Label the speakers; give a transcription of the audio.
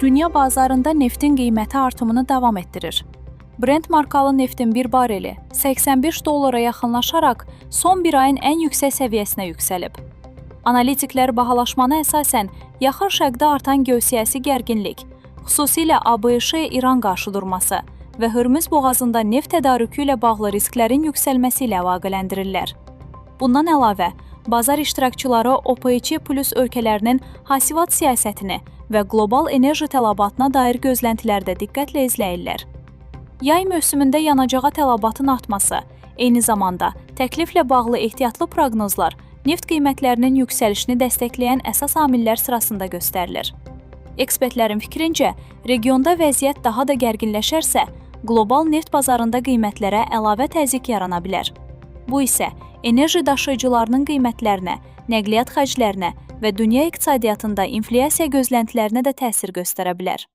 Speaker 1: Dünya bazarında neftin qiyməti artımını davam etdirir. Brent markalı neftin bir bareli 85 dollara yaxınlaşaraq son bir ayın ən yüksək səviyyəsinə yüksəlib. Analitiklər bahalaşmanı əsasən Yaxın Şərqdə artan geosiyasi gərginlik, xüsusilə ABŞ-İran qarşıdurması və Hörmüz boğazında neft tədarükü ilə bağlı risklərin yüksəlməsi ilə əlaqələndirirlər. Bundan əlavə, bazar iştirakçıları OPEC plus ölkələrinin hasilat siyasətini və qlobal enerji tələbatına dair gözləntiləri də diqqətlə izləyirlər. Yay mövsümündə yanacağa tələbatın artması, eyni zamanda təkliflə bağlı ehtiyatlı proqnozlar neft qiymətlərinin yüksəlişini dəstəkləyən əsas amillər sırasında göstərilir. Ekspertlərin fikrincə, regionda vəziyyət daha da gərginləşərsə, qlobal neft bazarında qiymətlərə əlavə təzyiq yarana bilər. Bu isə enerji daşıyıcılarının qiymətlərinə, nəqliyyat xərclərinə və dünya iqtisadiyyatında inflyasiya gözləntilərinə də təsir göstərə bilər.